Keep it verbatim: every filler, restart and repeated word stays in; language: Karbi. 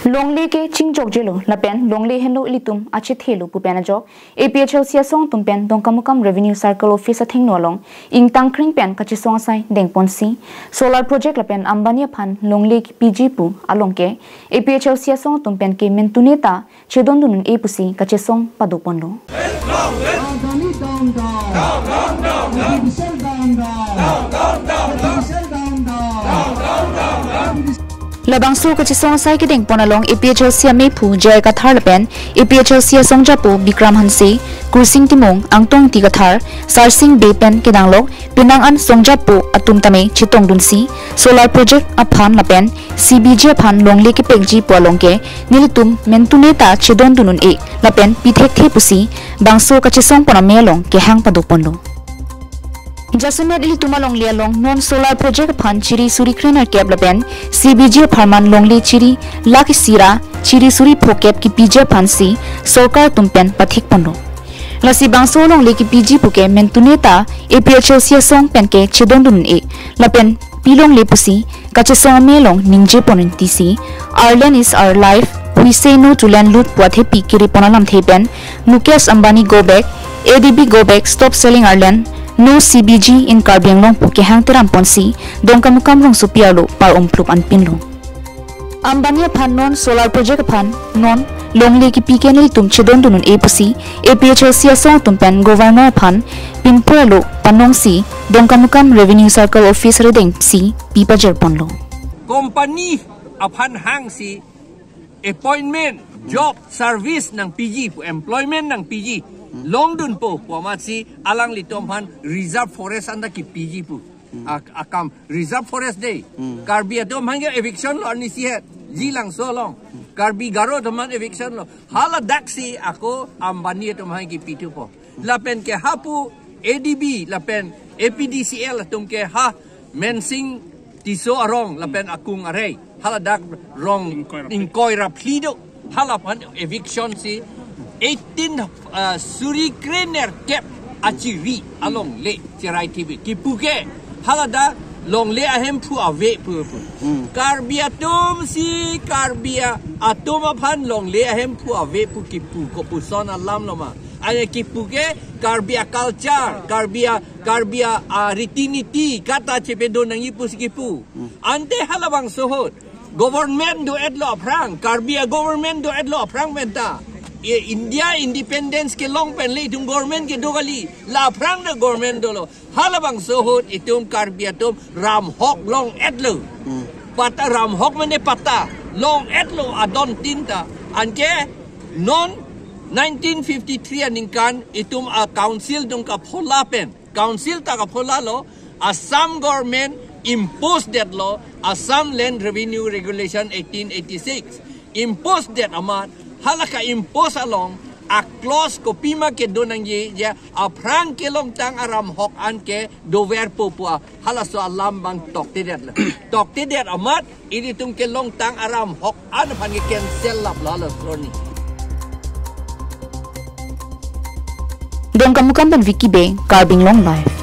Longle ke chingjokjelo lapen longle henlo ilitum achethelo pu pen ajok A P H L C asong atum pen Dongkamukam Revenue Circle Office athengno along ingtangkreng pen kachesong asai dengponsi solar project lapen Ambani aphan longle kipiji pu along ke A P H L C asong atum pen ke mentune ta chedondun un-e pusi kachesong padoponlo. Labangso kachesong asai kedengpon along A P H L C amephu J I Kathar lapen A P H L C asongjapo Bikram Hanse, Kursing Timung, Angtong Ingti Kathar, Sarsing Bey pen kedanglok penang an songjapo atum tame chetongdunsi solar project aphan lapen C B G aphan longle kepekji pu along ke nelitum mentune ta chedondun un-e lapen pithekthe pusi bangso kachesongpon ame along kehang padoponlo. Jasemet ilitum alongle along non solar project aphan chiri suri krenerkep lapen C B G apharman longle chiri lakh isi ra chiri suri phokep kipiji aphansi sorkar atum pen pathikponlo. Lasi bangso longle kipiji puke mentune ta A P H L C asong pen ke chedondun un-e lapen pilongle pusi kachesong ame along ningjeponun tisi Our Land Is Our Life, We Say No to Land Loot pu athepi kiripon alamthe pen Mukesh Ambani go back, A D B go back, stop selling our land, no C B G in Karbi Anglong pu kehang teramponsi Dongkamukam rongsopi arlo par-umplup anpinlo. Ambani aphan non solar project aphan non longle kipi ke nelitum chedondun un-e pusi A P H L C asong atum pen Governor aphan pinpur arlo panongsi Dongkamukam Revenue Circle Office aridengsi pi pajerponlo. Company aphan hangsi appointment, job, service nangpiji pu, employment nangpiji longdunpo pu amatsi alanglitum aphan reserve forest anta kipiji pu. Ak- akam reserve forest dei. Karbi atum aphan ke eviction lo arnisi het. Jilangso along. Karbi Garo atum aphan eviction lo. Haladaksi ako Ambani atum aphan kipithupo. Lapen ke hapu A D B lapen A P D C L atum ke ha Mensing Tisso arong lapen akung arei. Haladak rong ingkoi ra phli do. Hala aphan eviction si eighteen, uh, suri krenerkep achiri alongle cherai T V kipu ke haladak longle ahemphu ave pu pu. Karbi atum si Karbi a- atum aphan longle ahemphu ave pu kipu kopuson alam loma. Aya kipu ke Karbi a culture, Karbi a Karbi a, a riti niti kata chepedo nangji pusi kipu. Ante halabangso ahut government do-etlo aphrang, Karbi a government do-etlo aphrang penta. E, India independence kelong pen le itum government kedo kali, la aphrang do government dolo. Halabangso ahut itum Karbi atum ramhok long-etlo. Patta ramhok mane patta long-etlo adon tinta. Anke non nineteen fifty-three aningkan itum a council atum kaphola pen. Council ta kapholalo, Assam government impose detlo Assam Land Revenue Regulation eighteen eighty-six. Impose det amat, hala ka-impose along a clause kopima kedo nangji, je aphrang kelongtang aramhok an ke doverpo pu a halaso alam abang tokte detlo. Tokte det amat ilitum kelongtang aramhok an aphan ke cancel laplo hala arni. Dongkamukam pen Vicky Bey, Karbi Anglong Live.